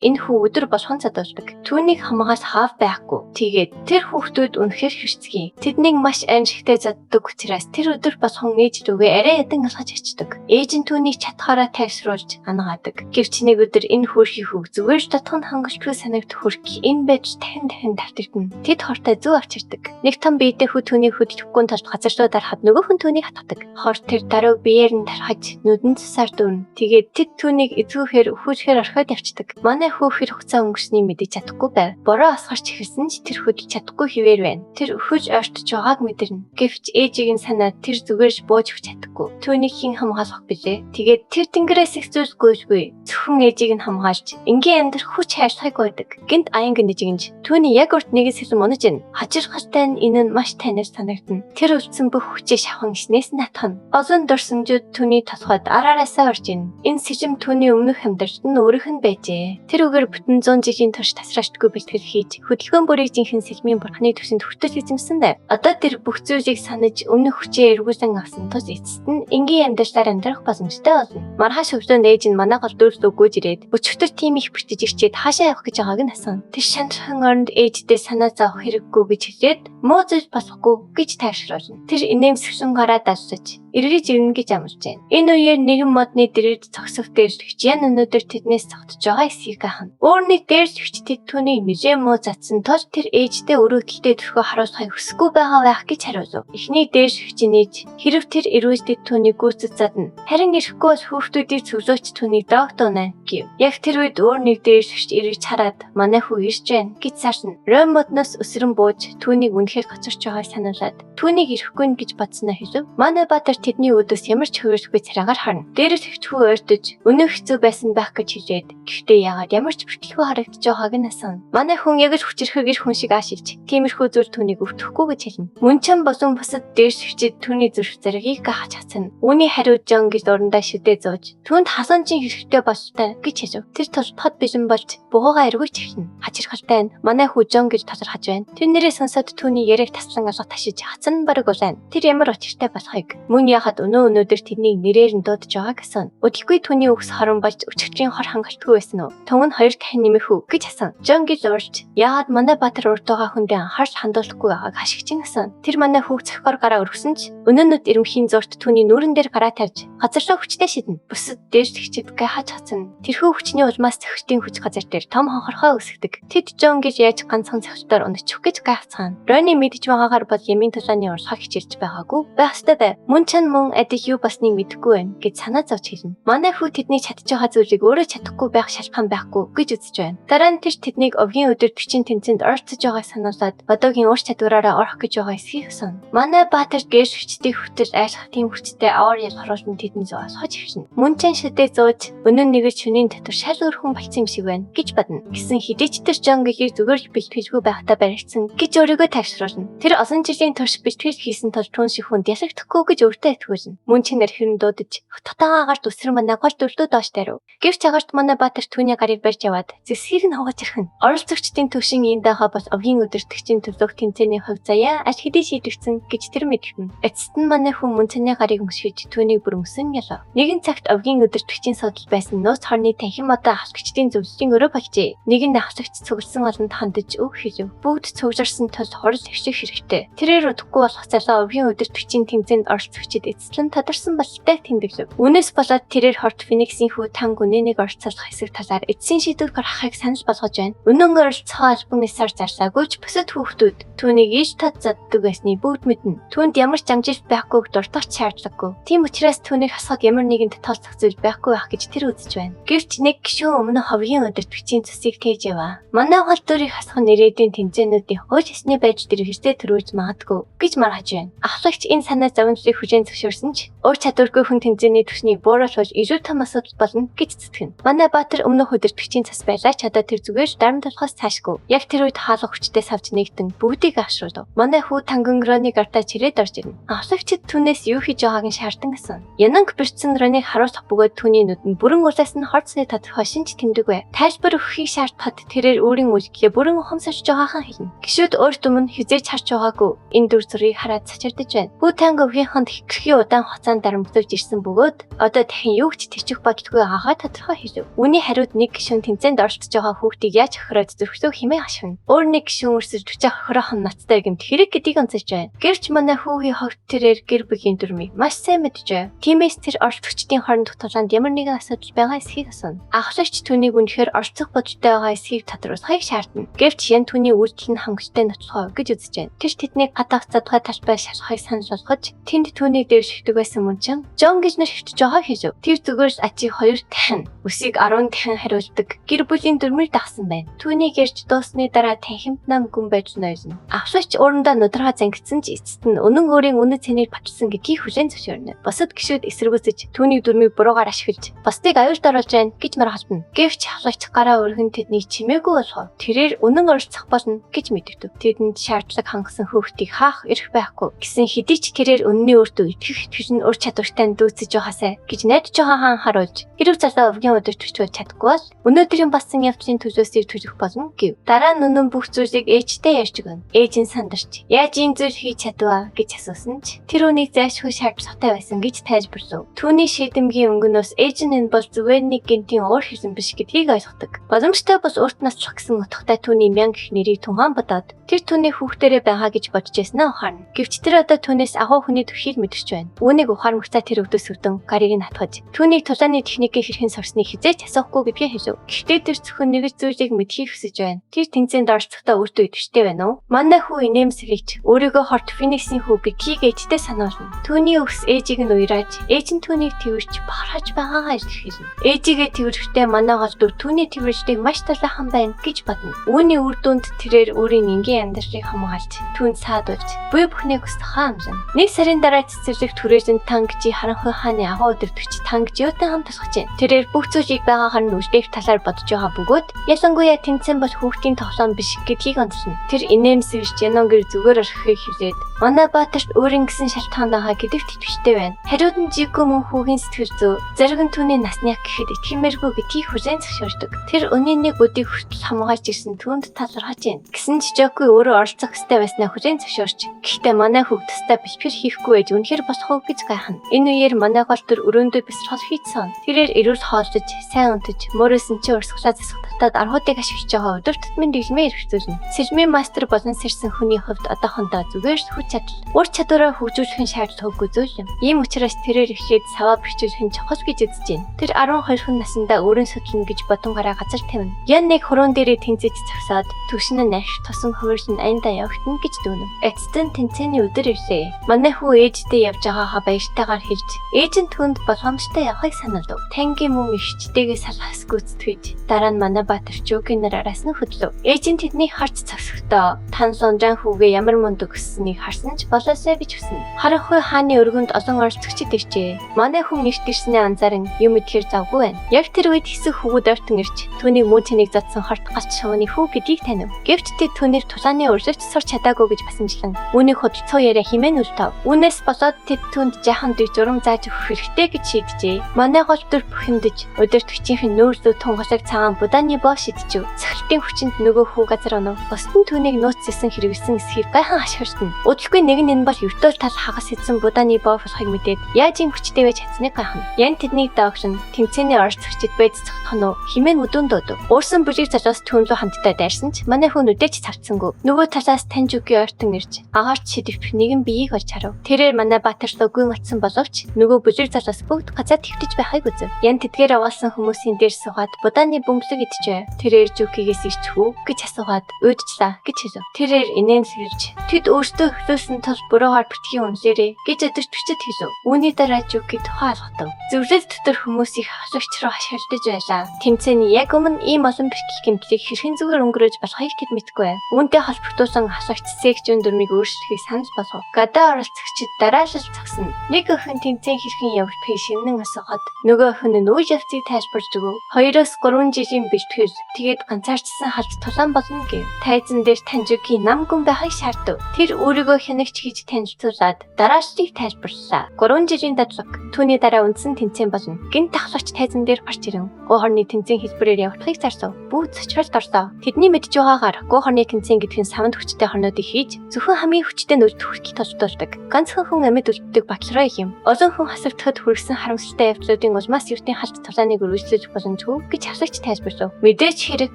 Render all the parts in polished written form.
Энэ хүү өдөр болгон задуулдаг. Түүнийг хамгаалах хаав байхгүй. Тэгээд тэр хүүхдүүд үнэхээр хэрцгий. Тэднийг маш аимшигтай заддаг учраас тэр өдөр болгон ээж лүүгээ арай ядан алхаж очдог. Ээж нь түүнийг чадхаараа тайвшруулж анаадаг. Гэвч нэг өдөр энэ хөөрхий хүүг зүгээр ч татхан хангалтгүй санагдах хөрх энэ байж дахин дахин давтагдана. Тэд хортой зүү авчирдаг. Нэг том биетэй хүү түүнийг хөдлөхгүй тулд газар руу дарахад нөгөөх нь түүнийг хатгадаг. Хор тэр даруй биеэр нь тархаж нүдэн цусаар дүүрнэ. Тэгээд тэд түүнийг эзгүүхээр өхүүлэхээр орхиод явцдаг. Манай хүү хэр хугацаа өнгөрснийг мэдэж чадахгүй байв. Бороо асгарч эхэлсэн ч тэр хөдөлж чадахгүй хэвээр байна. Тэр өхөж ойртож байгааг мэдэрнэ. Гэвч ээжийг нь санаад тэр зүгээр ч бууж өгч чадахгүй. Түүнийг хэн хамгаалах билээ? Тэгээд тэр тэнгэрээс их зүйл гуйжгүй. Зөвхөн ээжийг нь хамгаалж энгийн амьдрах хүч хайрлахыг гуйдаг. Гэнт аян гинэж түүний яг урт нэгэн сэлэм унаж ин. Хажиргалтай нь энэ нь маш танил санагдана. Тэр үлдсэн бүх хүчээ шавхан эснээс нь татхна. Олон дурсамжууд түүний толгойд ар араасаа орж ин. Энэ сэжим түүний өмнөх амьдралд нь өөрийнх нь байжээ. Тэр үгээр бүтэн 100 жилийн турш тасраашдгүй бэлтгэл хийж хөдөлгөөн бүрийг жинхэнэ сэлмийн бурхны төвшөнд хүртэл эзэмсэн дээ. Одоо тэр бүх зүйлийг санаж өмнөх хүчээ эргүүлэн авсан тул эцэст нь энгийн амьдралаар амьдрах боломжтой болно. Маргааш өглөөнд ээж нь манай гол дүүрс үгүйж ирээд өчигдөр тийм их битэж ирчээд хаашаа явах гэж байгааг нь асууна. Тэр шантрхан оронд ээждээ санаа зовох хэрэггүй гэж хэлээд муу зүйл болохгүй гэж тайвшруулна. Тэр инээмсэглэн гараа далсаж эргэж ирнэ гэж амлаж байна. Энэ үеэр нэгэн модны дэргэд зогсох дээрлэгч ян өнөөдөр тэднээс зогтож байгаа эсхийг гайхна. Өөр нэг дээрлэгч тэд түүнийг нэлээд муу задсан тул тэр ээжтэй өрөөдөлтэй төрхөө харуулахыг хүсэхгүй байгаа байх гэж хариулв. Эхний дээрлэгч нээж хэрв тэр эрүүл тэд түүнийг гүйцэд задна. Харин ирэхгүй бол хүүхдүүдийг цөглөөч түүнийг доогтуунаа гэв. Яг тэр үед өөр нэг дээрлэгч эргэж хараад манай хүү ирж байна гэж сарна. Ром модноос өсрөн бууж түүнийг үнэхээр гоцорч байгааг сануулад түүнийг ирэхгүй нь гэж бодсноо хэлв. Манай Баатар тэдний үүдээс ямар ч хөвөрлөхгүй царайгаар харна. Дээрээс хөвчхүү ойртож өнөөх хэцүү байсан байх гэж хэлээд гэхдээ яагаад ямар ч бүртгэлгүй харагдаж байгааг нь асууна. Манай хүн яг л хүчирхэг эр хүн шиг аашилж тиймэрхүү зүйл түүнийг өвдөхгүй гэж хэлнэ. Мөнчэн болон бусад дээрсгчид түүний зүрх зэргийг гахаж хацна. Үүний хариуд Жон гэж урандаа шүдэ зууж түүнд халуунчин хэрэгтэй болтой гэж хэлв. Тэр тул тод бэлэн болж бугуугаа эргүүлж эхэлнэ. Хачирхалтай нь манай хүү Жон гэж талархаж байна. Тэр нэрээ сонсоод түүний яриаг таслан алга ташиж хацан бараг улаана. Тэр ямар учиртай болохыг мөн яхад өнөө өнөөдөр тэднийг нэрээр нь дуудаж байгааг асууна. Удалгүй түүний үгс хорон болж өчигдрийн хор хангалтгүй байсан уу? Тун нь хоёр дахин нэмэх үү гэж асууна. Жон гэж урьж яагаад манай Баатар урд байгаа хүндээ анхаарал хандуулахгүй байгааг хашгичин асууна. Тэр манай хүүг цохигоор гараа өргөсөн ч өнөөнөд ирэмхийн зурт түүний нүүрэн дээр гараа тарьж газарлаа хүчтэй шиднэ. Бусад дээшлэгчид гайхаж хацна. Тэрхүү хүчний улмаас цохилтын хүч газар дээр том хонхорхой өсгдөг. Тэд Жон гэж яаж ганцхан цохилтоор уначих гэж гайхацгаана. Рони мэдж байгаагаар бол ямын тулааны урилгыг хичээлж байгаагүй. Байх ёстой бай. Мөн чан мөн адил юу болсныг мэдэхгүй байна гэж санаа зовж хэлнэ. Манай хүү тэдний чадж байгаа зүйлийг өөрөө чадахгүй байх шалтгаан байхгүй гэж үзэж байна. Дараа нь тэр тэднийг овгийн өдөртөгчийн тэмцээнд оролцож байгааг сануулад одоогийн ур чадвараараа орох гэж байгаа эсхийг асууна. Манай Баатар гэршгчдийн хүртэл айлах тийм хүчтэй авар ялгаруулсан тэдний зүү асууж эхэлнэ. Мөн чан шүдэ зууж өнөө нэгэр шөнийн дотор шал өөр хүн болцсон юм шиг байна гэж бодно. Гэсэн хэдий ч тэр Жон гэхийг зүгээр л бэлтгэлгүй байхдаа баригдсан гэж өөрийгөө тайвшруулна. Тэр олон жилийн турш бэлтгэл хийсэн тул түн шиг хүнд ялагдахгүй гэж өөртөө итгүүлнэ. Мөн чинээр хэрэн дуудаж хотготойгоо гарт өсрөн манай гол дүрлүү доош дарив. Гэвч агарт манай Баатар түүний гарыг барьж яваад зэсгийг нь хугаж ирхэн. Оролцогчдын төвшин ийм байхаа бол овгийн өдөртөгчийн төлөөх тэмцээний хувь заяа аль хэдийн шийдэгдсэн гэж тэр мэдгэн. Эцэст нь манай хүн мөнцөний гарыг мөшгөж түүнийг бүрмөсөн ялав. Нэгэн цагт овгийн өдөртөгчийн суудал байсан нууц хорны танхим модоо ахлагчдын зөвлөлийн өрөө болжээ. Нэгэн ахлагч цугласан олонд хандаж үг хэлв. Бүгд цугларсан тул хурал хэвших хэрэгтэй. Тэрээр удахгүй болох залуу овгийн өдөртөгчийн тэмцээнд оролцогчид эцэслэн тадарсан бололтой тэмдэглэв. Үүнээс болоод тэрээр хорт Фениксийн хүү танг үнэнийг оролцоолох хэсэг талаар эцсийн шийдвэр гаргахыг санал болгож байна. Үнэн оролцоо албан ёсоор зарлаагүй ч бусад хүүхдүүд түүнийг иж тод заддаг байсныг бүгд мэднэ. Түүнд ямар ч амжилт байхгүйг дуртах шаардлагагүй. Тийм учраас түүнийг хасахад ямар нэгэн татгалзах зүйл байхгүй байх гэж тэр үзэж байна. Гэвч нэг гишүүн өмнө ховгийн өдөртөгчийн цусыг тээж яваа. Манай гол дүрийг хасах нь ирээдүйн тэмцээнүүдийн хууль ёсны байдал дээр хэрцээ төрүүлж магадгүй гэж маргаж байна. Ахлагч энэ санаа зовнилыг хүлээн зөвшөөрсөн ч ур чадваргүй хүн тэмцээний түвшнийг бууруулбал илүү том асуудал болно гэж сэтгэнэ. Манай Баатар өмнөх өдөртөгчийн цас байлаа ч одоо тэр зүгээр дарамт болохоос цаашгүй. Яг тэр үед хаалга хүчтэй савж нэгдэн бүгдийг ашруулав. Манай хүү танган Роныг артаа чирээд орж ирнэ. Ахлагчид түүнээс юу хийж байгааг нь шаардан асууна. Янанг бэрцэн Роныг харуулах бөгөөд түүний нүдэнд бүрэн улаас нь хорцны тодорхой шинж тэмдэг бай. Тайлбар өгөхийг шаардахад тэрээр өөрийн үйлдэлээ бүрэн ухамсарч байгаахан хэлнэ. Гишүүд өөрт өмнө хизээч харж байгаагүй энэ дүр зургийг хараад цачирдаж байна. Хүү танг өвгийнхөнд хэтэрхий удаан хугацаанд хугацаанд дарамтлуулж ирсэн бөгөөд одоо дахин юу ч тэчих бодолгүй байгаагаа тодорхой хэлэв. Үүний хариуд нэг гишүүн тэмцээнд оролцож байгаа хүүхдийг яаж хохироод зүрхлөө хэмээн хашгина. Өөр нэг гишүүн өрсөж түчээ хохироох нь ноцтой гэмт хэрэг гэдгийг онцолж байна. Гэвч манай хүүгийн хогт тэрээр гэр бүлийн дүрмийг маш сайн мэджээ. Тиймээс тэр оролцогчдын хоорондох тулаанд ямар нэгэн асуудал байгаа эсхийг асууна. Ахлагч түүнийг үнэхээр оролцох бодолтой байгаа эсхийг тодруулахыг шаардна. Гэвч Ян түүний үйлдэл нь хангалттай нотлохоо гэж үзэж байна. Тэр тэднийг гадаах задгай талбай шалгахыг санал болгож тэнд түүнийг дэвшигдэг байсан мөн чин Жон гэж нэр хэвтэж байгааг хэлв. Тэр зүгээр л ачийг 2 дахин үсийг 10 дахин хариулдаг гэр бүлийн дүрмээр дагсан байна. Түүнийг ярьж дууссаны дараа танхимд нам гүн байж нойлно. Ахлагч уурандаа нударгаа зангидсан ч эцэст нь үнэн өөрийн үнэ цэнийг баталсан гэдгийг хүлээн зөвшөөрнө. Бусад гишүүд эсэргүүцэж түүний дүрмийг буруугаар ашиглаж бусдыг аюулд оруулж байна гэж маргаалтна. Гэвч ахлагч гараа өргөн тэднийг чимээгүй болгов. Тэрээр үнэн оролцох болно гэж мэдэгдэв. Тэдэнд шаардлага хангасан хүүхдийг хаах эрх байхгүй гэсэн хэдий ч тэрээр үнэний өөртөө итгэх итгэл нь ур чадвартай нь дүүцэж байгаасай гэж найдаж байгаагаа анхааруулж хэрэг залуу овгийн өдөртөгч болж чадахгүй бол өнөөдрийн болсон явдлын төлөөсийг төлөх болно гэв. Дараа нь үнэн бүх зүйлийг ээжтэй ярьж өгнө. Ээж нь сандарч яаж ийм зүйл хийж чадваа гэж асуусан ч тэр үнийг зайлшгүй шаардлагатай байсан гэж тайлбарлав. Түүний шийдэмгийн өнгөнөөс ээж нь энэ бол зүгээр нэг гэнтийн уур хэрсэн биш гэдгийг ойлгодог. Боломжтой бол урт наслах гэсэн утгатай түүний мянга их нэрийг тунгаан бодоод тэр түүний хүүхдэрээ байгаа гэж бодож байснаа ухаарна. Гэвч тэр одоо түүнээс агуу хүний төрхийг мэдэрч байна. Үүнийг ухаармагцаа тэр өвдөс өвдөн гарыг нь хатгаж түүнийг тулааны техникийг хэрхэн сурсныг хэзээ ч асуухгүй гэдгийг хэлв. Гэхдээ тэр зөвхөн нэг л зүйлийг мэдэхийг хүсэж байна. Тэр тэмцээнд оролцохдоо өөртөө идэвхтэй байна уу? Манай хүү инээмсэглэж өөрийгөө хорт Фениксийн хүү гэдгийг ээжтэй сануулна. Түүний өвс ээжийг нь уйрааж, ээж нь түүнийг тэрвэрч бахархаж байгаагаа илэрхийлнэ. Ээжигээ тэрвэрэхдээ манай гол дүр түүний тэрвэрлэлийг маш талаахан байна гэж бодно. Үүний үр дүнд тэрээр өөрийн энгийн амьдралыг хамгаалж, түүнд саадулж, буй бүхнийг хүсэхээ амлана. Нэг сарын дараа цэцэрлэгт хүрээсэн Тангжи харанхуй хааны агуу өдөртөгч Тангжиутай хамт алхаж байна. Тэрээр бүх зүйлийг байгаагаар нь үлдээх талаар бодож байгаа бөгөөд ялангуяа тэмцээн бол хүүхдийн тоглоом биш гэдгийг онцлно. Тэр инээмсэглэж Янонгэр зүгээр орхихыг хэлээд манай Баатарт өөрийн гэсэн шалтгаан байгаа гэдэгт итгэжтэй байна. Хариуд нь Жико мөн хүүгийн сэтгэл зүй зариг нь түүний насных гэхэд итгэмээргүй гэдгийг хүлээн зөвшөөрдөг. Тэр өнийн нэг өдийг хүртэл хамгаалж ирсэн түүнд талархаж байна. Гэсэн ч Жокуй өөрөө оролцох ёстой байснаа хүлээн зөвшөөрч гэхдээ манай хүүг тусдаа бэлтгэл хийхгүй байж үнэхээр болох уу гэж гайхна. Энэ үеэр манай гол дүр өрөөндөө бясалгал хийж сууна. Тэрээр эрүүл хооллож, сайн унтаж, мөрөөсөн чи урсгалаа засах татаад аргуудыг ашиглаж байгаа өдөр тутмын дэглэмээ эрхцүүлнэ. Сэлмийн мастер болон сэрсэн хүний хувьд одоохондоо зүгээр л хүч чадал, ур чадвараа хөгжүүлэх нь шаардлагагүй зүйл юм. Ийм учраас тэрээр эхлээд саваа бэхжүүлэх нь чухал гэж үзэж байна. Тэр 12 наснда өөрийн судлана гэж бодон гараа газар тавина. Ян нэг хуруун дээрээ тэнцэж зогсоод түвшин нь арх тосон хувиршин аяндаа явагдана гэж дүгнэв. Эцэст нь тэмцээний өдөр ирлээ. Манай хүү ээжтэй явж байгаагаа баяртайгаар хэлж, ээж нь түүнд боломжтой явахыг санаалав. Танги мөн эгчтэйгээ салхаас гүйцэтгэж, дараа нь манай Баатар Жүүгийн нар араас нь хөдлөв. Ээж нь тэднийг харж зогсохдоо тан сунжаан хүүгээ ямар мундаг өссөнийг харсан ч болоосай гэж хүснэ. Харанхуй хааны өргөнд олон оролцогчид иржээ. Манай хүн эрт ирснээ анзааран юм идэхээр завгүй байна. Яг тэр үед хэсэг хөвгүүд ойртон ирж түүнийг муу цэнийг задсан хорт галч шувууны хүү гэдгийг танив. Гэвч тэд түүнээр тулааны урлагч сурч чадаагүй гэж басамжлан үүнийг худалцуу яриа хэмээн үлдэв. Үүнээс болоод тэд түүнд жаахан дэг журам зааж өгөх хэрэгтэй гэж шийджээ. Манай гол дүр бухимдаж өдөртөгчийнх нь нүүр лүү тунгалаг цагаан будааны боо шидчихв. Цахилтын хүчинд нөгөө хүү газар онов. Бусд нь түүнийг нууц зэсэн хэрэглэсэн эсхийг гайхан ашиглана. Удалгүй нэг нь энэ бол ертөөл тал хагас хэдсэн будааны боо болохыг мэдээд яаж ийм хүчтэй байж чадсныг гайхна. Ян тэднийг даагшин тэмцээний оролцогчид байж цогтох нь хэмээн өдөөн дуудав. Уурсан бүлэг залуус түүн лүү хамтдаа дайрсан ч манай хүн нүдэж цавцсангүй. Нөгөө талаас Танжүгийн ойртон ирж агаарч шидэвчих нэгэн биеийг олж харав. Тэрээр манай Баатар руу гүн очсон боловч нөгөө бүлэг залуус бүгд газар твтэж байхыг үзэв. Ян тэдгээр овоолсон хүмүүсийн дээр суугаад будааны бөмбөлөг иджээ. Тэрээр Жүкигээс ирчих үү гэж асуугаад уйдчлаа гэж хэлв. Тэрээр инээмсэглэж тэд өөртөө хөлөөсөн тул буруугаар битгий үнлээрэй гэж өдөртөгчд хэлв. Үүний дараа Жүки тухай алгатав. Зөвлөл дотор хүмүүсийг хавлагч руу хашгирдаж байлаа. Тэмцээний яг өмнө ийм олон бэрхтэл гэмтлийг хэрхэн зүгээр өнгөрөөж болохыг тэд мэдэхгүй байв. Үүнтэй холбогдуулсан хавлагч секжин дүрмийг өөрчлөхийг санал болгов. Гадаа оролцогчид дараалал зогсно. Нэг охин тэмцээн хэрхэн явагдахыг шиннэн асуухад нөгөө охин нь үйл явцыг тайлбарж өгөв. 2-3 жилийн бэлтгэл өрсөлдөхөс тэгээд ганцаардсан халт тулаан болно гэв. Тайзан дээр Танжугийн нам гүн байхыг шаардав. Тэр өөрийгөө хянагч гэж танилцуулаад дараачлалыг тайлбарлалаа. 3 жилийн дадлаг. Түүний дараа үндсэн тэмцээн болно. Гэнэт ахлагч тайзан дээр гарч ирэн гуу хорны тэмцээн хэлбэрээр явагдахыг зарсав. Бүгд цочролд орлоо. Тэдний мэдж байгаагаар гуу хорны тэмцээн гэдэг нь саванд хүчтэй хорнуудыг хийж зөвхөн хамгийн хүчтэй нь үлдэх хүртэл тултуулдаг. Ганцхан хүн амьд үлддэг батлараа их юм. Олон хүн хасагдахад хүргэсэн харамсалтай явдлуудын улмаас ертийн халт тулааныг үргэлжлүүлэх боломжгүй гэж ахлагч тайлбарлав. Мэдээч хэрэг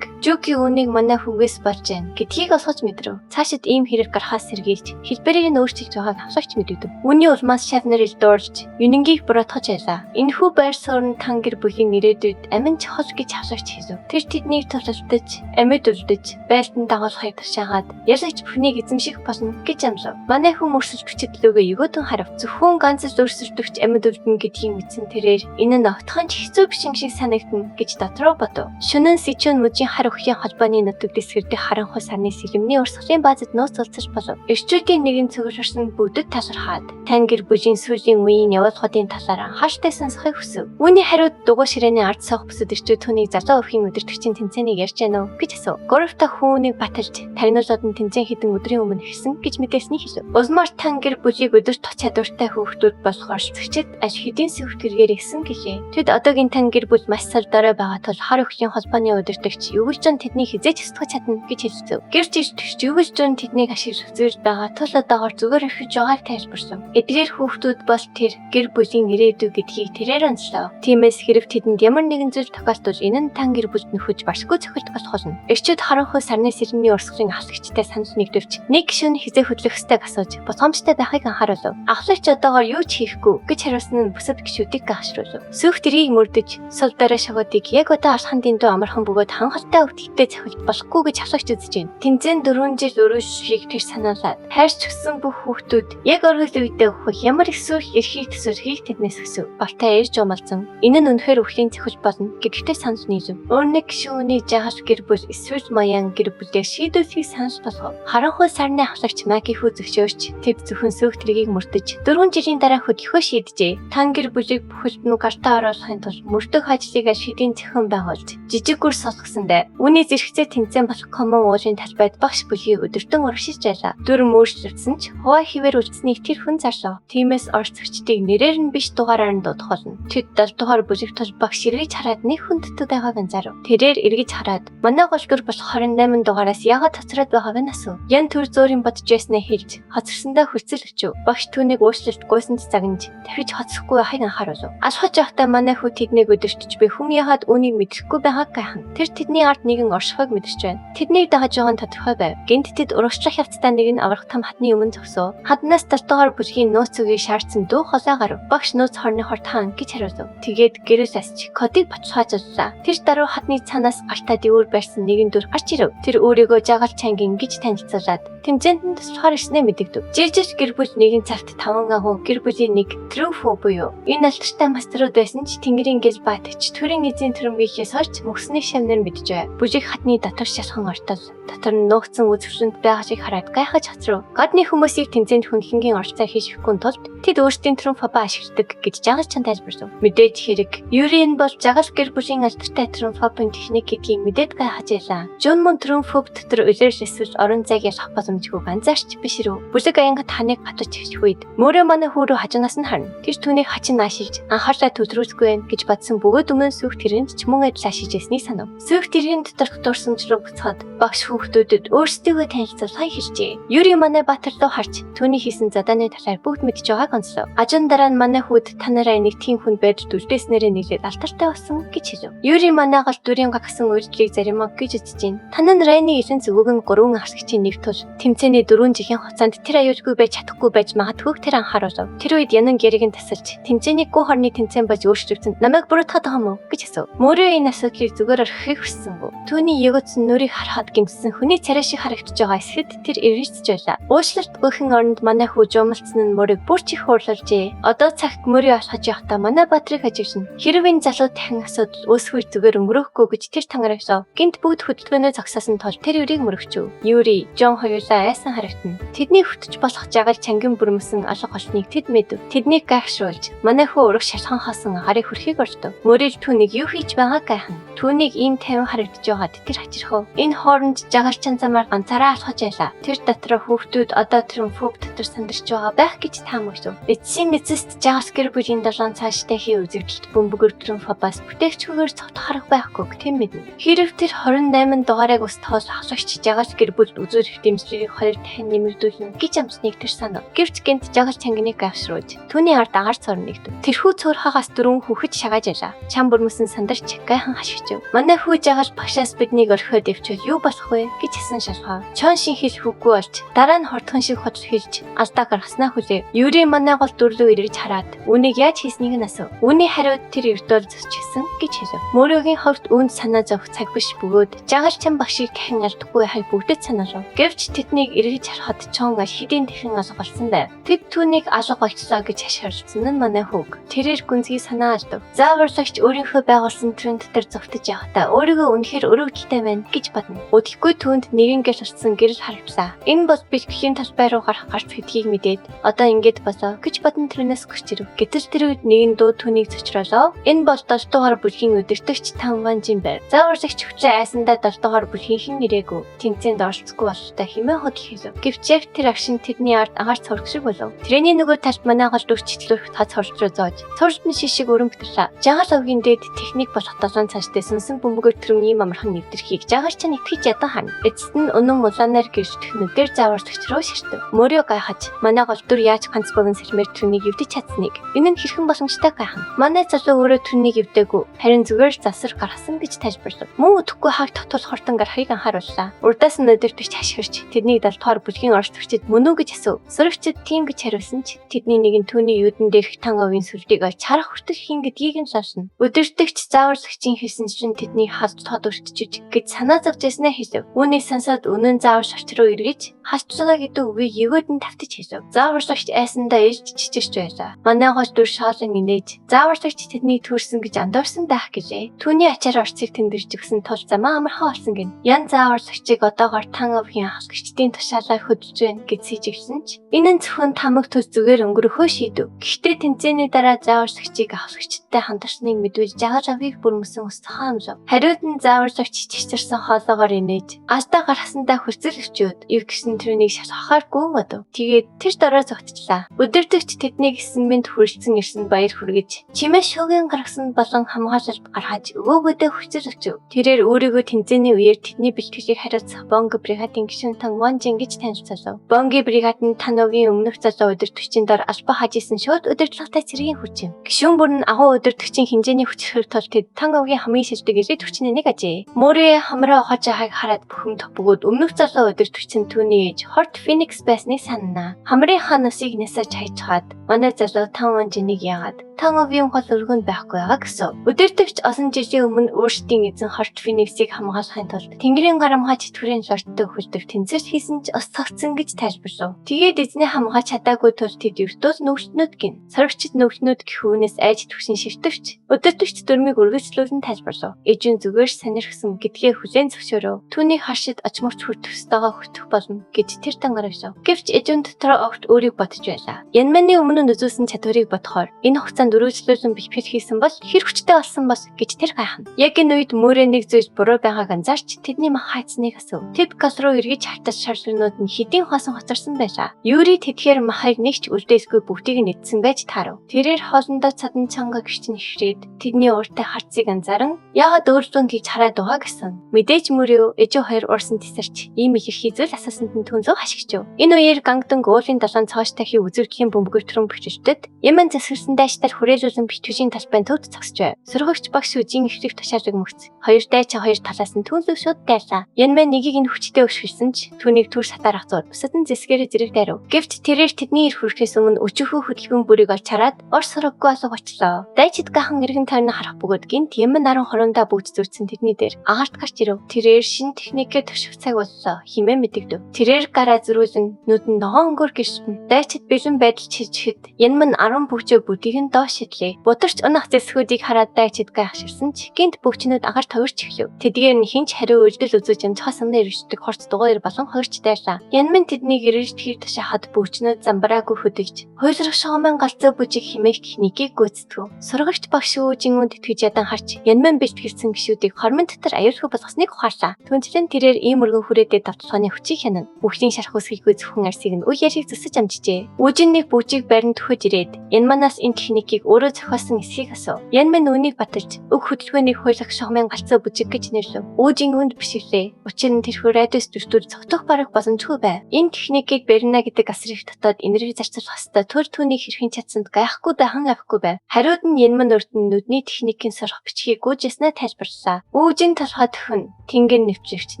Жуки үүнийг манай хүүгээс болж байна гэдгийг олгож мэдрэв. Цаашид ийм хэрэг гарахаас сэргийлж хэлбэрийг нь өөрчилж байгааг ахлагч мэдэгдэв. Үүний улмаас шавнар илдуурж Юнингийг буруутгаж байлаа. Энэхүү байр суурь нь тан гэр бүлийн ирээдүйд амин чухал гэж ахлагч хэлв. Тэр тэднийг тулалдаж, амьд үлдэж, байлдан дагуулахыг тушаагаад ялагч бүхнийг эзэмших болно гэж амлав. Манай хүн өрсөлдөгчд лүгээ егөөдөн харав. Зөвхөн ганц л өрсөлдөгч амьд үлдэнэ гэдгийг мэдсэн тэрээр энэ нь огтхон ч хэцүү биш юм шиг санагдана гэж дотроо бодов. Шөнө нь Сичүн мужийн хар үхлийн холбооны нутаг дэсгэр дэх харанхуй сарны сэлэмний урсгалын баазад нууц уулзаж болов. Эрчүүдийн нэгэн цөглөрсөн бүгдэд талархаад тан гэр бүлийн сүүлийн үеийн явуулгуудын талаар анхааралтай сонсохыг хүсэв. Үүний хариуд дугуй ширээний ард суух бүсэд эрчүүд түүнийг залуу өвхийн удирдагчийн тэмцээнийг ярьж байна уу гэж асуув. Гурав дахь хүн үүнийг баталж тариналууд нь тэмцээн хэдэн өдрийн өмнө эхэлсэн гэж мэдээснийг хэлв. Улмаар тан гэр бүлийг удирдах чадвартай хүүхдүүд болох оролцогчид аль хэдийн сүйх тэргээр ирсэн гэлээ. Тэд одоогийн тан гэр бүл маш сар дорой байгаа тул хар өхлийн холбооны удирдагч Югэлжон тэднийг хэзээ ч устгах чадна гэж хэлцэв. Гэрч иртгэгч Югэлжон тэднийг ашиглах зэрэг байгаа тул одоогоор зүгээр орхиж байгааг тайлбарсан. Эдгээр хүүхдүүд бол тэр гэр бүлийн ирээдүй гэдгийг тэрээр онцлоо. Тиймээс хэрэг тэдэнд ямар нэгэн зүйл тохиолдвол энэ нь тан гэр бүлд нөхөж баршгүй цохилт болох болно. Эрчүүд харанхуй сарны сэрэмний урсгалын ахлагчтай санал нэгдэвч нэг гишүүн хэзээ хөдлөх ёстойг асууж босгомжтой байхыг анхааруулв. Ахлагч одоогоор юу ч хийхгүй гэж хариулсан нь бусад гишүүдийг гайхшруулв. Сүйх тэргийг мөрдөж сул дорой шогоодыг яг одоо алхан дэндүү амархан бөгөөд хангалттай өвдөлттэй цохилт болохгүй гэж ахлагч үзэж байна. Тэмцээн 4 жил өрөөшгийг тэр санаалаад хайрч өгсөн бүх хүүхдүүд яг оргил үедээ өгөх ямар их сүрх эрхийг төсөөлөхийг тэднээс хүсэв. Балтай ирж умалзан энэ нь үнэхээр өхлийн цохилт болно гэдэгтээ санал нийлв. Өөр нэг гишүүний жагал гэр бүл эсвэл маяан гэр бүлээр шийдвэрлэхийг санал болгов. Харанхуй сарны ахлагч Маги хүү зөвшөөрч тэд зөвхөн сүйх тэргийг мөрдөж 4 жилийн дараа хөдлөхөө шийджээ. Тан гэр бүлийг бүхэлд нь гартаа оруулахын тулд мөрдөх ажлыг аль хэдийн зохион байгуулж жижиг гүр сулгасан бай. Үүний зэрэгцээ тэмцээн болох коммун уулын талбайд багш бүлгийг өдөртөн урагшиж байлаа. Дүр мөрчлөгдсөн ч хуваа хിവэр үлдсэнийг тэр хүн зарлав. Тиймээс оролцогчдыг нэрээр нь биш дугаараар нь дуудах болно. Тэд 7 дугаар бүлэг тул багш эргэж хараад нэг хүн дутуу байгааг анзаарав. Тэрээр эргэж хараад манай гол дүр болох 28 дугаараас яагаад хоцроод байгааг нь асуув. Ян төр зөөрийн бодож байснаа хэлж хоцорсондоо хүсэл өчөв. Багш түүнийг уучлалт гуйсан ч загнаж дахиж хоцрохгүй байхыг анхааруулв. Алхаж явахдаа манай хүү тэднийг өдөртөж би хүн яагаад үүнийг мэдэхгүй байгааг гайхна. Тэр тэдний ард нэгэн оршихуйг мэдэрч байна. Тэднийг дагаж байгаа нь тодорхой байв. Гэнт тэд урагшлах явцдаа нэг нь аврах том хатны өмнө зогсов. Хаднаас 7 дугаар бүлгийн нууц үгийг шаардсан дүү холоо гарав. Багш нууц хорны хорт хаан гэж хариулв. Тэгээд гэрэл асч кодыг баталгаажууллаа. Тэр даруй хатны цаанаас гартаа дэвүүр барьсан нэгэн дүр гарч ирэв. Тэр өөрийгөө жагаал чангин гэж танилцуулаад тэмцээнд нь туслахаар ирснээ мэдэгдэв. Жижиг гэр бүл нэгэн цагт 5 агуу гэр бүлийн нэг Трүфо буюу энэ алдартай мастерууд байсан ч Тэнгэрийн гэл баатагч төрийн эзэн төрөмгийнхээс хойш мөксний шавнар мэджээ. Бүжиг хатны дотор шалхан ортол дотор нь нуугдсан үзэвчлэнд байгаа шиг хараад гайхаж хоцров. Гадны хүмүүсийг тэмцээнд хүнлэнгийн оролцоо хийшихгүй тулд тэд өөрсдийн трумфобоо ашигладаг гэж жагал чан тайлбарлав. Мэдээж хэрэг Юрийн бол жагал гэр бүлийн алдартай трумфобын техник гэдгийг мэдээд гайхаж байлаа. Жон мөн трумфоб дотор улирал эсвэл орон зайг ялах боломжгүй ганцаарч биш рүү. Бүлэг аянгат ханыг гатаж ирэх үед мөрөө манай хүү рүү хажуунаас нь харна. Тэр түүнийг хачин наашилж анхаарлаа төвлөрүүлэхгүй байх гэж бодсон бөгөөд өмнө сүйх тэрэнд ч мөн адил ашиглаж яснийг санав. Сүйх тэрийн доторх дурсамж руу буцаад багш хүүхдүүдэд өөрсдийгөө танилцуулахыг хэлжээ. Юри манай Баатар руу харж түүний хийсэн задааны талаар бүгд мэдж байгааг онцлов. Ажин дараа нь манай хүүд та нараа нэг тийм хүн байдалд үлдээснээрээ нийлээд алтартай болсон гэж хэлв. Юри манай гол дүрийн гагсан үйлдэлийг заримаг гэж үзэж байна. Тань нь Райны илэн зүгүүг нь гурван арсагчийн нэг тул тэмцээний 4 жилийн хугацаанд тэр аюулгүй байж чадахгүй байж магадгүйг тэр анхааруулв. Тэр үед Янан гэрийг нь тасалж тэмцээний гү хорны тэмцээн болж өөрчлөгдсөн. Намайг буруутгаад байгаа юм уу гэж асуув. Мөрөө энэ асуудлыг зүгээр орхихыг хүссэнгүй. Түүний ягоцсон нүрийг харахад гэмссэн хүний царай шиг харагдаж байгаа эсэхэд тэр эргэлзэж байлаа. Уучлалт гүйхэн оронд манай хүү жуумалцсан нь мөрийг бүр ч их хуурлажээ. Одоо цагт мөрий олохож явахдаа манай Баатрыг ажиглана. Хэрв энэ залуу дахин асуудал үүсвэл зүгээр өнгөрөөхгүй гэж тэр тангарагсав. Гинт бүгд хөдөлгөөнөө зогсоосон тул тэр Юрийг мөрөгчв. Юри, Жон хоёулаа айсан харагдана. Тэдний хөтөж болох жагаал чангин бүрмөсөн алга болсныг тэд мэдв. Тэднийг гайхшруулж, манай хүү ураг шалхан хоосон агарыг хүрхийг ордог. Мөрөл түүнийг юу хийж байгааг гайхна. Түүнийг ийм тайван харагдаж байгаад тэр хачирхав. Энэ хооронд жагалчин замаар ганцаараа алхаж байлаа. Тэр дотор хүүхдүүд одоо тэр фүг дотор сандарч байгаа байх гэж таамаглав. Эцсийн эцэст жагас гэр бүлийн долоон цааштай хий үзэгдэлт бөмбөгөр трумфабаас бүтээгчүүгээр цогтох арга байхгүй тэм мэднэ. Хэрв тэр 28 дугаарыг ус тоос ахлагч жагас гэр бүлд үзүүлэх дэмжлэгийг хоёр дахин нэмэгдүүлнэ гэж амсныг тэр санав. Гэвч гэнт жагал чангиныг гавшруулж түүний ард агаар цор нэгдэв. Тэрхүү цөөрхөөгөөс дөрвөн хүүхэд шагааж ялаа. Чам бүрмөсөн сандарч гайхан хашгичв. Манай хүү жагал багшаас биднийг орхиод явчвал юу болох вэ гэж хасан шалгаа. Чон шин хэл хүүгүй болж дараа нь хортхон шиг худал хэлж алдаа гаргаснаа хүлээв. Юри манай гол дүрлүү эргэж хараад үүнийг яаж хийснийг нь асуув. Үүний хариуд тэр ердөөл зөсчихсэн гэж хэлв. Мөрөөгийн хувьд үүнд санаа зовх цаг биш бөгөөд жагал чам багшийг дахин алдахгүй хай бүгдэд санаалав. Гэвч тэднийг эргэж харахад чон аль хэдийн дахин алга болсон байв. Тэд түүнийг алга болчлоо гэж хашгирсан нь манай хүүг. Тэрээр гүнзгий санаа алдав. Зааварлагч өөрийнхөө байгуулсан төрөн дотор зовтож явахдаа өөрийгөө үнэхээр өрөвдөлтэй байна гэж бодно. Удалгүй түүнд нэгэн гэл утсан гэрэл харагдлаа. Энэ бол бэлтгэлийн талбай руу гарах гарц гэдгийг мэдээд одоо ингэж болоо гэж бодон тэрнээс гэрч ирэв. Гэтэл тэр үед нэгэн дуу түүнийг цочроолоо. Энэ бол 7 дугаар бүлгийн удирдагч Тамванжин байв. Зааварлагч хүчээ айсандаа 7 дугаар бүлгийнхэн ирээгүй. Тэмцээнд оролцохгүй бололтой хэмээн худал хэлв. Гэвч яг тэр агшин тэрний ард анхаарч цорог шиг болов. Тэрний нөгөө талд манай гол дүр читлүүрх цац хорч руу зоож цорд нь шишиг өрөн бэтэрлээ. Жагаал овгийн дээд техник болох долоон цааштай сүнсэн бөмбөгөр тэрүүн ийм амархан нэвтэрхийг жагаал чан итгэж ядан хана. Эцэст нь үнэн мулаанаар гэрч технүүдээр зааварлагч руу ширтэв. Мөрөө гайхаж манай гол дүр яаж ганц богино сэрмээр түүнийг эвдэж чадсныг. Энэ нь хэрхэн боломжтой гайхна. Манай залуу өөрөө түүнийг эвдээгүй. Харин зүгээр засар гаргасан гэж тайлбарлав. Мөн өдөхгүй хаг тогтоол хортон гарахыг анхаарууллаа. Урдаас нь өдөртөгч хашгирч тэднийг 7 дугаар бүлгийн оролцогчид мөн үү гэж асуув. Сурагчид тийм гэж хариулсан ч тэдний нэг нь түүний юудан дээрх тан овийн сүлдийг олж харах хүртэл хин гэдгийг нь лаашна. Өдөртөгч зааварлагчийн хэлсэн чинь тэдний халт тод өртчиж гэж санаа зовж байснаа хэлв. Үүнийг сонсоод үнэн заавар шавч руу эргэж халтлага гэдэг үгийг егөөд нь тавтаж хэлв. Зааварлагч айсандаа илж чичирч байлаа. Манай гол дүр шоолон инээж зааварлагч тэднийг төрсөн гэж андуурсан байх гэлээ. Түүний ачаар орцыг тэмдэрч өгсөн тул замаа амархан олсон гин. Ян зааварлагчийг одоогоор тан овгийн ахлагчдын тушаалаар хөдөлж байна гэж сэжиглсэн ч энэ нь зөвхөн тамаг төс зүгээр өнгөрөхөө шийдэв. Гэхдээ тэмцээний дараа зааварлагчийг ахлагчдтай хандарсныг мэдвэл жагаал авыг бүрмөсөн ус цахан амлав. Хариуд нь зааварлагч чичирсэн хоолоогоор инээж алдаа гаргасандаа хүрцэл өчөөд ив гисэн тэрнийг шалгахаар гүн одов. Тэгээд тэр дорой зогтчлаа. Өдөртөгч тэднийг эсэн мэд хүрэлцэн ирсэн баяр хүргэж чимээ шүүгийн гаргасан болон хамгаалалт гаргаж өгөөгөөдөө хүрцэл өчөв. Тэрээр өөрийгөө тэмцээний үеэр тэдний бэлтгэлийг хариуцах Бонго бригадын гишүүн Тан Ванжин гэж танилцуулав. Бонги бригад нь Тановын өмнөх залуу удирдагчийн дор албаа хаж исэн шууд удирдлагатай цэргийн хүч юм. Гишүүн бүр нь агуу удирдагчийн хэмжээний хүчрхэг тул тэд Тановын хамгийн шилдэг элит хүчний нэг ажээ. Мөрөө хамраа ухаж байгааг хараад бухимдах бөгөөд өмнөх залуу удирдагч нь түүний ээж Хорт Феникс байсныг санана. Хамрын хаан усыг насаж хайчхаад манай залуу Тан Ванжиныг яагаад Тановын гол өргөнд байхгүй байгаа гэсэн. Удирдагч олон жилийн өмнө өөрсдийн эзэн Хорт Фениксийг хамгаалахын тулд Тэнгэрийн гарамхай чөтгөрийн лордтой хөлдөг тэнцвэрт хийсэн ч ус цогцсон гэж тайлбарлав. Тэгээд эзний хамгаалж чадаагүй тул тэд ердөөс нүгэлтнүүд гин. Сорогчд нүгэлтнүүд гэх үүнээс айж түгшин ширтвч удирдагч дүрмийг үргэлжлүүлэн тайлбарлав. Эжин зүгээр сонирхсан гэдгээ хүлээн зөвшөөрөв. Түүнийг харшид очморч хүртэх ёстойгоо хүртэх болно гэж тэр тангарагшав. Гэвч эжин дотор огт өөрийг бодож байлаа. Янманы өмнө нь үзүүлсэн чадварыг бодохоор энэ хугацаанд өргөжлүүлэн бэлтгэл хийсэн бол хэр хүчтэй болсон бол гэж тэр гайхна. Яг энэ үед мөрөө нэг зүйл буруу байгааг анзаарч тэдний мах хайцныг асуув. Тэд гал руу эргэж хартал шаршрнууд нь хэдийн хоосон хоцорсон байлаа. Юри тэдгээр махыг нэг ч үлдээсгүй бүгдийг нь эдсэн байж таарав. Тэрээр хоолндоо цадан чанга гэрчин ихрээд тэдний ууртай харцыг анзааран яагаад өөрлөн гэж хараад байгаа гэсэн. Мэдээж мөрөө ээжээ хоёр уурсан тесэрч ийм илэрхий зүйл асуусанд нь түн зөв хашгичв. Энэ үеэр гангдан уулын долоон цооштай хий үзэгдэхийн бөмбөгөр төрөн бэхжилтэд яман засварсан дайчдаар хүрээлүүлэн битүүжийн талбайн төвд зогсож байв. Сургагч багш үжийн эхлэх тушаалыг мөрц. Хоёр дайчин хоёр талаас нь түн зөв шууд дайлаа. Янман нэгийг нь хүчтэй өшгөлсөн ч түүнийг түр сатаар хацууд бусад нь зэсгээрээ зэрэг дайрав. Гэвч тэрээр тэдний ир хүрэхээс өмнө өчүүхөө хөдөлгөөн бүрийг олж хараад ор сураггүй алга болчлоо. Дайчид гахан эргэн тойрон харах бөгөөд гинт яман 10 хориондоо бүгд зүртсэн тэдний дээр агарт гарч ирэв. Тэрээр шин техникээр турших цаг боллоо хэмээн мэдэгдэв. Тэрээр гараа зөрүүлэн нүдэн ногоон өнгөөр гэрчтэн. Дайчид бэлэн байдал байдал чижхэд Янман 10 бөгжөө бүгдийг нь доош шидлээ. Бутарч унах зэсгүүдийг хараад дайчид гайхширсан ч гинт бөгчнүүд агаар товирч эхлэв. Тэдгээр нь хинч хариу үйлдэл үзүүлж амжихаас өмнө ирвчдэг хурц дугаар болон хоёрч дайлаа. Янман тэднийг ирж тэр тушаахад бөгчнүүд замбраагүй хөдөлж хуйлрах шугамын галзуу бүжиг химээх техникийг гүйцэтгэв. Сургагч багш үүдэн итгэж ядан харч Янман бэлтгэлсэн гишүүдийг хормон дотор аюулгүй болгосныг ухаарлаа. Түнчлэн тэрээр ийм өргөн хүрээтэй давталгааны хүчийг хянана. Бүхлийн шарах үсгийг зөвхөн арсыг нь үе ярийг зүсэж амжижээ. Үжин нэг бүжиг барин төхөж ирээд Янманаас энэ техникийг өөрөө зохиосон эсхийг асуув. Янман үүнийг баталж өг хөдөлгөөнийг хуйлах шугамын галзуу бүжиг гэж нэрлэв. Үжин үнд бишиглээ. Учир нь тэрхүү радиус дүртүр цогтох бараг боломжгүй байв. Энэ техникийг Берна гэдэг асар их дотоод энерги зарцуулах ёстой төр түүнийг хэрхэн чадсанд гайхгүй дахин авахгүй байв. Хариуд нь Янман урд нь нүдний техникийн сурах бичгийг гүйж яснаа тайлбарлаа. Үүжин толгой төхөн тэнгэр нэвтрэгч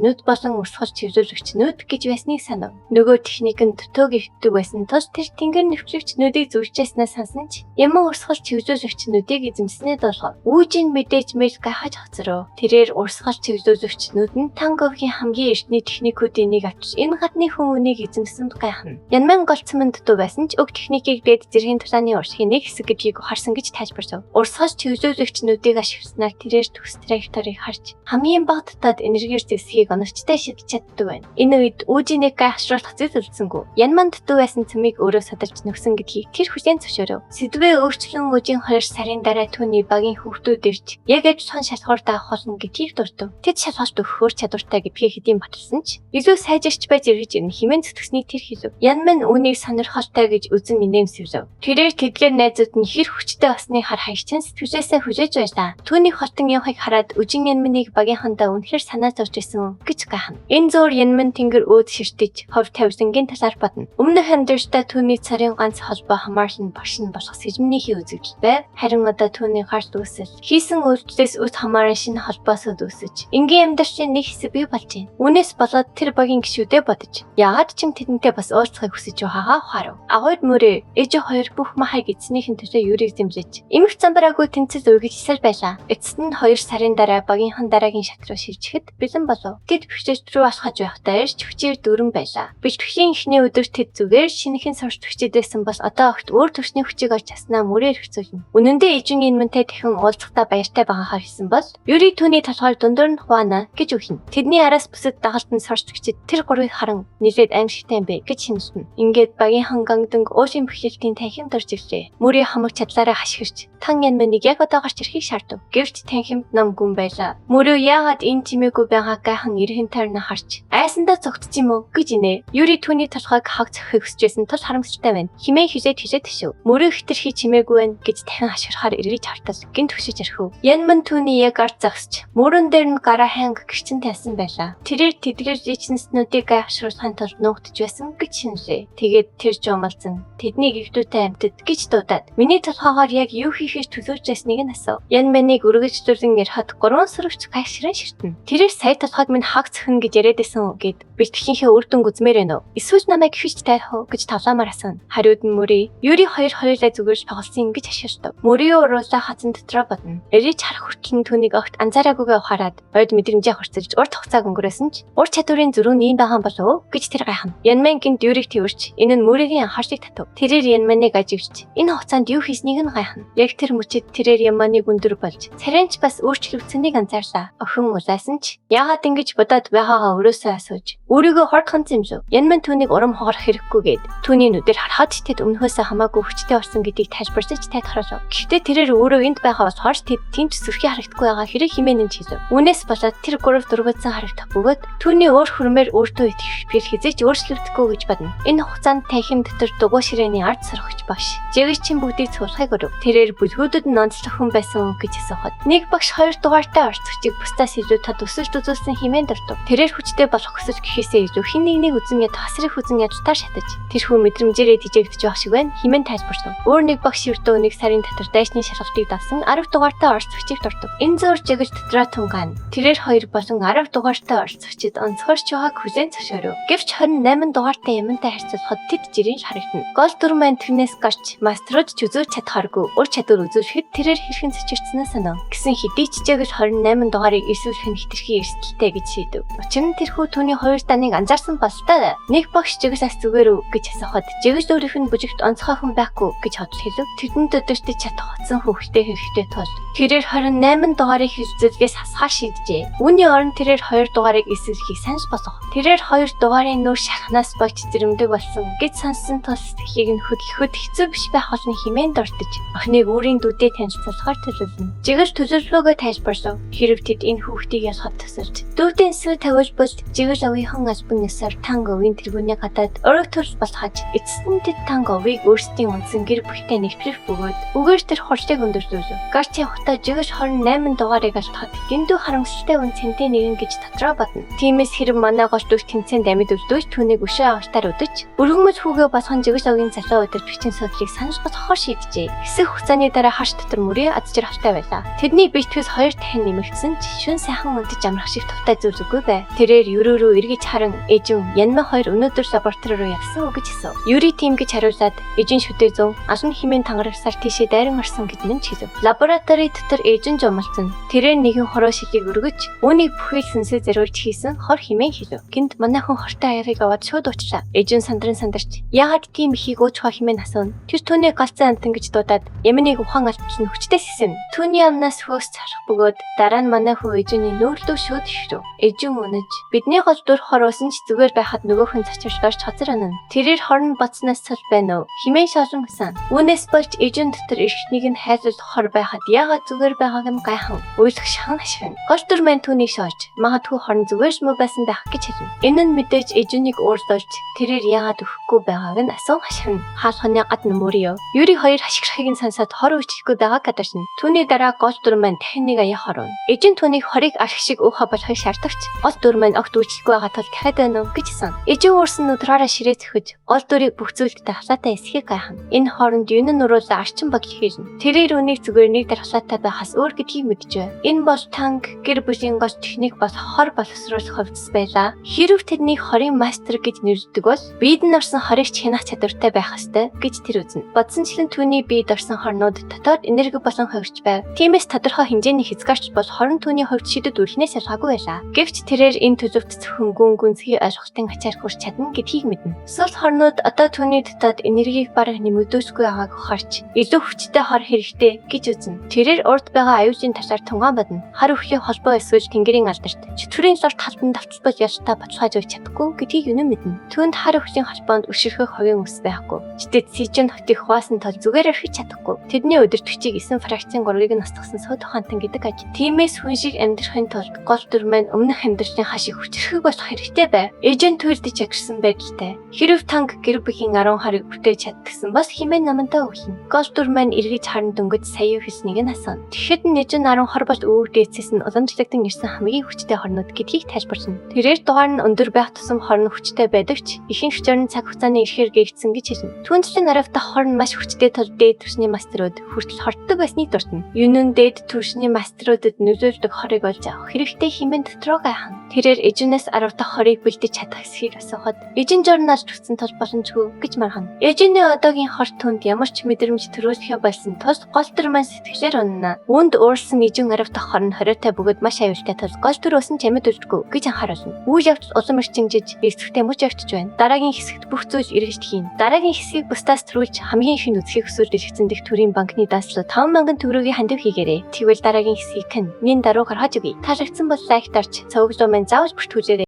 нүд болон урсгал чиглүүлэгч нүд гэж байсныг санав. Нөгөө техник нь дутуу гівтдэг байсан тул тэр тэнгэр нэвтрэгч нүдийг зүрж яснаа сансан ч яман урсгал чиглүүлэгч нүдийг эзэмснээ дуулгав. Үүжин мэдээж мэл гайхаж хоцров. Тэрээр урсгал чиглүүлэгч нүд нь Танговгийн хамгийн эртний техникүүдийн нэг авч энэ гадны хүн үнийг эзэмсэнд гайхна. Янман голцмон дутуу байсан ч уг техникийг дээд зэргийн тулааны урсгийн нэг хэсэг гэдгийг ухаарсан гэж тайлбарлав. Урсгал чиглүүлэгч нүдийг ашигласнаар тэрээр төгс траекторийг харж хамгийн бага дотоод энергиэр зэвсгийг оновчтой шидэж чаддаг байна. Энэ үед Үүжинийг гайхшруулах зүйл үлдсэнгүй. Янман дутуу байсан цөмийг өөрөө судалж нөхсөн гэдгийг тэр хүлээн зөвшөөрөв. Сэдвээ өөрчлөн Үүжин 2 сарын дараа түүний багийн хүүхдүүд ирж яг адилхан шалгуур даах болно гэдгийг дурдав. Тэд шалгалт өгөхөөр чадвартай гэдгийг хэдийн баталсан ч илүү сайжирч байж эргэж ирнэ хэмээн зүтгэснийг тэр хэлв. Янман үүнийг сонирхолтой гэж үзэн инээмсэглэв. Тэрээр тэдгээр найзууд нь хэр хүчтэй болсныг хар хаягчин сэтгэлээсээ хүлээж байлаа. Түүний хотон явахыг хараад Үжин Янманыг багийнхандаа үнэхээр санаа зовж исэн гэж гайхна. Энэ зуур Янман тэнгэр өөд ширтэж хов тавилангийн талаар бодно. Өмнөх амьдралдаа түүний царийн ганц холбоо хамаарлан багш нь болох сэжмнийхээ үзэгдэл байв. Харин одоо түүний гарт үүсэл хийсэн үйлдэлээс үт хамааран шинэ холбоосод үүсэж энгийн амьдралын нэг хэсэг бий болж байна. Үүнээс болоод тэр багийн гишүүдээ бодож яагаад ч юм тэдэнтэй бас уулзахыг хүсэж байгаагаа ухаарав. Агуйд мөрөө ээж хоёр бүх махыг эцнийхэн төлөө юрийг зэмлэж эмх замбраагүй тэнцэл үргэлжлсээр байлаа. Эцэст нь 2 сарын дараа багийнхан дараагийн шат руу шилжихэд бэлэн болов. Тэд бөхчөөж рүү алхаж байхдаа ирж хүчээр дүүрэн байлаа. Бэлтгэлийн эхний өдөр тэд зүгээр шинэхэн сурч хүчээд байсан бол одоо огт өөр түвшний хүчийг олж чадсанаа мөрөө эрхцүүлнэ. Үнэн дээр ээжин инмэнтэй дахин уулзахдаа баяртай байгаагаар хэлсэн бол Юри түүний толгойр дундуур нь хуваана гэж үхнэ. Тэдний араас бүсэд дагалдан сурч хүчээд тэр гурвыг харан нилээд аимшигтай юм бэ гэж шинэлтэнэ. Ингээд багийнхан гангданг уулын бэхлэлтийн танхимд орж ирлээ. Мөрийн хамаг чадлаараа хашгирч тан янманыг яг одоо гарч ирэхийг шаардав. Гэвч танхимд ном гүн байлаа. Мөрөө яагаад энэ чимээгүй байгааг гайхан эргэн тойрноо харч айсандаа цогтч юм уу гэж инээ. Юри түүний толгойг хаг цохихыг хүсэж байсан тул харамсалтай байна. Химэн хилээд хилээд төшөв. Мөрөө хитрхи чимээгүй байна гэж дахин хашгирахаар эргэж хартал гинт хөшөж орхив. Янман түүний яг ард зогсож мөрөн дээр нь гараа хайнг гэрчин тавьсан байлаа. Тэрээр тэдгээр личностнуудыг гайхшруулахын тулд нуугдж байсан гэж шинэлээ. Тэгээд тэр жуумалзан тэдний гэгдүүтэй амьтад гэж дуудаад миний толгоогоор яг юу хийхээр төлөвлөж байсныг нь асуув. Янманыг үргэлжлүүлэн ярихад гурван сөрөгч гайхшран ширтэнэ. Тэрээр сая толгойг минь хаг цохино гэж яриад байсан гэд бэлтгэхийнхээ үр дүнг үзмээр байна уу? Эсвэл намайг хвч тайрах уу гэж тоглоомоор асууна. Хариуд нь Мөрий. Юри хоёр хоёулаа зүгээр л тоглосон гэж ашиглав. Мөрийн уруулаа хазан дотроо бодно. Эриж харах хүртэл нь түүнийг огт анзаараагүйгээ ухаарад ойд мэдрэмжээ хурцлж урт хугацааг өнгөрөөсөн ч ур чадварын зөрүү нь ийм байгаа болов уу гэж тэр гайхна. Янман гинт Юрийг тэрч энэ нь Мөрийн анхаарлыг татав. Тэрээр Янманыг ажиглаж энэ хугацаанд юу хийснийг нь гайхна. Яг тэр мөчид тэрээр Янманыг өндөр болж царайнч бас өөрчлөгдсөнийг анзаарлаа. Охин улаасан ч яагаад ингэж бодоод байгаагаа өөрөөсөө асууж өөрийгөө хордхон зэмлэв. Янман түүнийг урам хоорох хэрэггүй гээд түүний нүдээр харахад ч тэд өмнөхөөсөө хамаагүй хүчтэй болсон гэдгийг тайлбарлаж тайлбарлав. Гэхдээ тэрээр өөрөө энд байгаа болохоор тэд тийм ч зүрхий харагдахгүй байгаа хэрэг хэмээн нэмж хэлв. Үүнээс болоод тэр гурав дургуутсан харагдах бөгөөд түүний өөр хөрмээр өөртөө итгэх хэзээ ч өөрчлөгдөхгүй гэж бодно. Энэ хугацаанд танхим дотор дугуй ширээний ард сурагч багш жигэрчин бүгдийг цуглахыг өрөв. Тэрээр бүлгүүдэд нь онцлог хүн байсан гэж асуухад нэг багш 2 дугаартай орцогчийг бусдаас илүү тод өсөлт үзүүлсэн хэмээн дурдав. Тэрээр хүчтэй болох хүсэл гэхээсээ илүү хин нэг нэг үзэн яд хасрыг хүзэн ядалтаар шатаж тэр хүн мэдрэмжээрээ тижээгдэж байх шиг байна хэмээн тайлбарлав. Өөр нэг багш ердөө нэг сарын дотор дайсны шалгалтыг давсан 10 дугаартай орцогчийг дурдав. Энэ зуур жигэл дотроо тунгаана. Тэрээр хоёр болон 10 дугаартай орцогчид онцгойрч байгааг хүлээн зөвшөөрөв. Гэвч 28 дугаартай ямантай харьцуулахад тэд жирийн л харагдана. Гол дүр маань тэрнээс гарч маструуд ч үзүүлж чадхааргүй ур чадвар үзүүлэхэд тэрээр хэрхэн цэцэрчснээ санав. Гэсэн хэдий ч жигэл 28 дугаарыг эсвүүлэх нь хэтэрхий эрсдэлтэй гэж шийдэв. Учир нь тэрхүү түүний хоёр даныг анзаарсан болтой. Нэг багш жигэл ас зүгээр үү гэж асуухад жигэл өөрийнх нь бүжигт онцгой хүн байхгүй гэж бодол хэлв. Тэдэнд өдөртөж чадах утсан хүүхдээ хэрэгтэй тул тэрээр 28 дугаарыг хэлцүүлгээс хасахаар шийджээ. Үүний оронд тэрээр 2 дугаарыг эсвэрлэхийг санал болгов. Тэрээр 2 дугаарын нүүр шархнаас болж зэрэмдэг болсон гэж сонссон тул сэтгэлийг нь хөдлөхөд хэцүү биш байх болно хэмээн дурдаж охиныг өөрийн дүүдээ танилцуулахаар төлөвлөнө. Жигэл төлөвлөгөөгөө тайлбарлав. Хэрв тэд энэ хүүхдийг ялахад тусалж дүүдийн эсрэг тавиулбал жигэл овийнхын албан ёсоор танг овийн тэргүүний гадаад ураг төрөл болгож эцэст нь тэд танг овыг өөрсдийн үндсэн гэр бүлтэй нэвтрэх бөгөөд үгээр тэр хурлыг өндөрлүүлв. Гарч явахдаа жигэл 28 дугаарыг алдахад дэндүү харамсалтай үн цэнтэй нэгэн гэж дотроо бодно. Тиймээс хэрэг манай гол дүр тэмцээнд амьд үлдвэл түүнийг өшөө авалтаар үдэж өргөмөл хүүгээ болгон жигэл овгийн залуу удирдагчийн суудлыг санал болгохоор шийджээ. Хэсэг хугацааны дараа харш дотор мөрийн аз жаргалтай байлаа. Тэдний битгэс 2 дахин нэмэгдсэн ч шүн сайхан унтаж амрах шиг туфта зүйл үгүй бай. Тэрээр Юрүү рүү эргэж харан ээжин Янма хоёр өнөөдөр лаборатори руу явсан уу гэж асуув. Юри тийм гэж хариулаад ээжин шүдээ зүүн алан химийн тангарагсаар тийшээ дайран орсон гэж минь хэлв. Лаборатори дотор ээжин жумалцсан. Тэрээр нэгэн хороо шилийг өргөж үүнийг бүхий л сүнсээ зориулж хийсэн хор химэн хэлв. Гинт манай хүн хортой аяарыг аваад шууд уучлаа. Ээжин сандран сандарч яагаад тийм ихийг ууж хаа химэн асууна. Тэр түүнийг галзуу амтан гэж дуудаад Яминыг ухаан алдсан нь хүчтэй сэсэн. Түүний амнаас хөөс царах бөгөөд дараа нь манай хүү ээжиний нүүрлөө шууд ихрв. Ээжин үнэж бидний гол дүр хор уусан ч зүгээр байхад нөгөөх нь цочирч орж хоцор онно. Тэрээр хорн бодсноос цол байна уу? Химэн шоолон сан. Үүнээс болж ээжин дотор эрхтнийг нь хайлал хор байхад яагаад зүгээр байгааг нь гайхан. Уйлах шахан ашигна. Гол дүр маань түүнийг шоолж магадгүй хорн зүгээр ч муу байсан байх гэж хэлнэ. Энэ нь мэдээж ээжинийг уурлуулж тэрээр яагаад өгөхгүй байгааг нь асуун хашгина. Хаалханы гадна мөрийо. Юри хоёр хашгирахыг нь сонсоод хор үйлчлэхгүй байгааг гадарчна. Түүний дараа гол дүр маань дахин нэг аяа хорвно. Ээжин түүнийг хорыг арх шиг уухаа болохыг шаардагч гол дүр маань огт үйлчлэхгүй байгаа тул дахиад байна уу гэж сан. Ээжин уурсан нүдраараа ширээ цөхөж гол дүрийг бүх зүйлд дархлаатай эсхийг гайхна. Энэ хооронд юун нь нуруулаа арчин баг хэлнэ. Тэрээр үнийг зүгээр нэг дархлаатай байхаас өөр гэдгийг мэджээ. Энэ бол танк гэр бүлийн гол техник бол хор боловсруулах хувьцас байлаа. Хэрв тэднийг хорын мастер гэж нэрлэдэг бол бид нь орсон хорыг ч хянах чадвартай байх ёстой гэж тэр үзнэ. Бодсончлон түүний биед орсон хорнууд дотоод энерги болон хувирч байв. Тиймээс тодорхой хэмжээний хязгаарч бол хорон түүний хувьд шидэд үлхнээс ялгаагүй байлаа. Гэвч тэрээр энэ төлөвт зөвхөн гүн гүнзгий ойлголтын ачаар хүрч чадна гэдгийг мэднэ. Сул хорнууд одоо түүний дотоод энергийг бараг нэмэгдүүлэхгүй байгааг ухаарч илүү хүчтэй хор хэрэгтэй гэж үзнэ. Тэрээр урд байгаа аюулын талаар тунгаан бодно. Хар үхлийн холбоо эсвэл тэнгэрийн алдарт чөтгөрийн лорд талбан давталбал ялтаа баталгаажуулж чадахгүй гэдгийг үнэн мэднэ. Түүнд хар үхлийн холбоонд өшөрхөх хувийн үс байхгүй. Гэтэл Сижин хотыг хуваасан тул зүгээр орхиж чадахгүй. Тэдний удирдагчийг 9 фракцийн 3-ыг нь устгасан сууд ухаантан гэдэг аж. Тиймээс хүн шиг амьдрахын тулд гол дүр маань өмнөх амьдралын хашиг хүчрхэг болох хэрэгтэй байв. Эжен төлдөж агшсан байдалтай. Хэрв танк гэр бүлийн 10 хорыг бүтээж чаддагсан бас химэн намандаа өглөнө. Гол дүр маань эргэж харан дөнгөж сая юу хэлснийг нь асууна. Тэгэхэд нь эжен 10 хор бол өвөгдөөцөөс нь уламжлагдсан ирсэн хамгийн хүчтэй хорнууд гэдгийг тайлбарлана. Тэрээр дугаар нь өндөр байх тусам хор нь хүчтэй байдаг ч ихэнх хүчээр нь цаг хугацааны ирэхээр гээгдсэн гэж хэлнэ. Түүнчлэн аравта хор нь маш хүчтэй тул дээд түвшний мастерууд хүртэл хорддог байсныг дурдна. Юнэн дээд түвшний мастеруудад нөлөөлдөг хорыг олж авах хэрэгтэй хэмээн дотроо гайхна. Тэрээр эжинээс 10 дахь хорыг бэлдэж чадах эсхийг асуухад эжин журнал төссөн тул боломжгүй гэж маргана. Эжиний одоогийн хор түнд ямар ч мэдрэмж төрүүлэхээ болсон тул гол дүр маань сэтгэлээр унана. Үүнд уурсан эжин 10 дахь хор нь хориотой бөгөөд маш аюултай тул гол дүр усан ч амьд үлдэхгүй гэж анхааруулна. Үйл явдал улам эрчимжиж эрсдэлтэй мөч явчих байна. Дараагийн хэсэгт бүх зүйл эргэлт хийн. Дараагийн хэсгийг бусдаас төрүүлж хамгийн ихэнд үзэхийг хүсвэл дэлгэцэн дэх төрийн банкны даслуу 5000 төгрөгийн хандив хийгээрэй. Тэгвэл дараагийн хэсгийг нин даруй гаргаж өгье. Таалагдсан бол лайк дарж цовглоо маань заавал бүртгүүлээрэй.